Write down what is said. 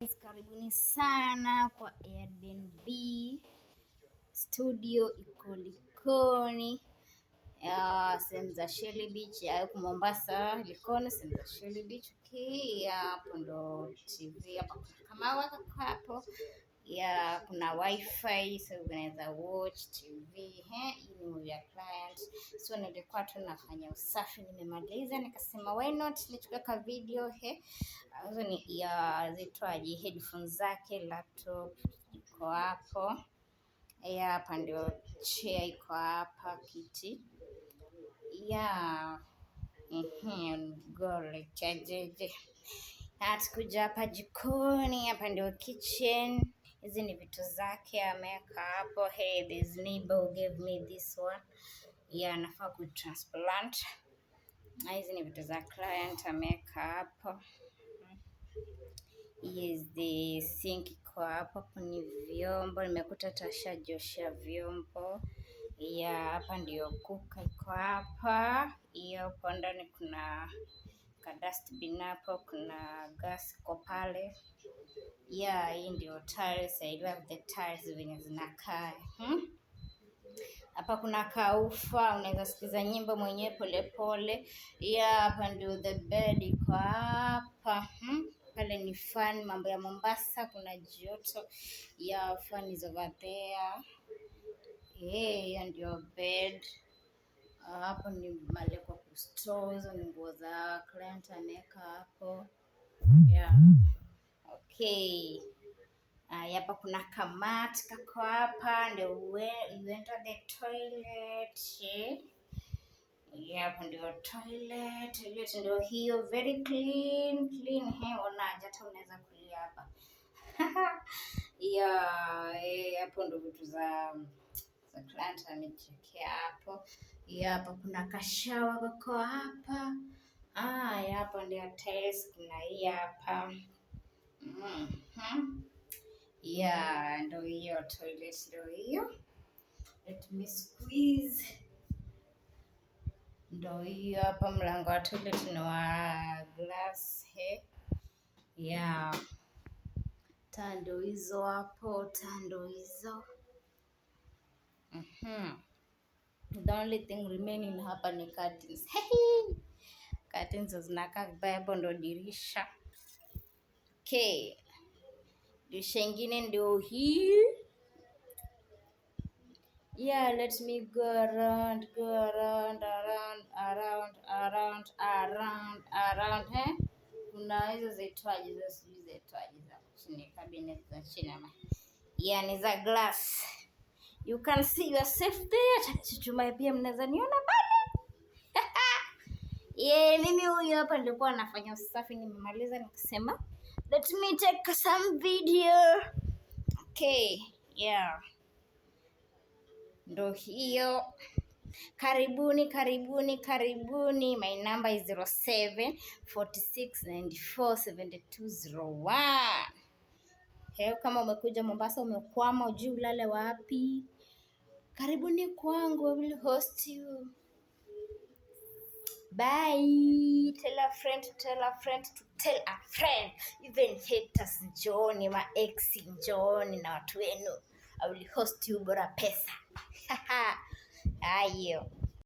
Karibuni sana kwa Airbnb studio iko Likoni, sehemu za Shelly Beach ya huku Mombasa, Likoni, sehemu za Shelly Beach. Okay, hapo ndo TV hapa, kama wako hapo ya kuna wifi, so unaweza watch TV. Hii ni movie ya client. So nilikuwa tu nafanya usafi, nimemaliza, nikasema why not nichukue ka video. He, hizo ni ya zitwaje, headphones zake, laptop iko hapo. Ya hapa ndio chair iko hapa, kiti ya gole chajeje. Tukuja hapa jikoni, hapa ndio kitchen. Hizi ni vitu zake ameweka hapo. Hey, this neighbor who gave me this one. Yeah, nafaa kutransplant. Na hizi ni vitu za client ameweka hapo. Yes, the sink iko hapo. Hapo ni vyombo, nimekuta tashajosha vyombo. Ya hapa ndio cooker iko hapa. Hiyo hapo ndani kuna ka dustbin hapo, kuna gas iko pale. Yeah, hii ndio tiles. I love the tiles venye zinakaa. Hapa kuna ka woofer, unaweza sikiza nyimbo mwenyewe polepole. Yeah, hapa ndio the bed iko hapa. Pale ni fan, mambo ya Mombasa kuna joto. Yeah, fan is over there. Eh, hiyo ndio bed. Hapo ni mahali kwa kustore, hizo ni nguo za client ameweka hapo. Yeah. Okay. Hapa kuna kamat kako hapa ndio you enter the toilet. Yeah, hapo ndio toilet. Toilet ndio hiyo, very clean, clean. He, ona hata unaweza kulia hapa. Yeah, eh, hapo ndo vitu za client amejiwekea hapo. Yeah, hapa kuna kashower kako hapa. Ah, hapa ndio tiles, kuna hii hapa. Yeah, ndo hiyo toilet ndo hiyo. Let me squeeze. Ndo hiyo hapa, mlango wa toilet ni wa glass he. Yeah. Taa ndo hizo hapo, taa ndo hizo. The only thing remaining hapa ni curtains. Hey! Curtains zinakaa vibaya, hapo ndo dirisha. Okay. Dirisha ingine ndio hii. Yeah, let me go around, go around, around, around, around, around, around, eh? Kuna hizo zaitwaje, hizo sijui zaitwaje za chini, cabinet za chini ama. Yeah, ni za glass. You can see yourself there. Chuchuma pia mnaweza niona pale. Yeah, mimi huyu hapa nilikuwa nafanya usafi, nimemaliza nikasema let me take some video. Okay, yeah. Ndo hiyo. Karibuni, karibuni, karibuni. My number is 07 46 94 72 01. Heo, kama umekuja Mombasa umekwama, ujui ulale wapi, karibuni kwangu, I will host you. Bye. Tell a friend to tell a friend to tell a friend. Even haters njooni, ma ex njooni na watu wenu. I will host you bora pesa. Ayo.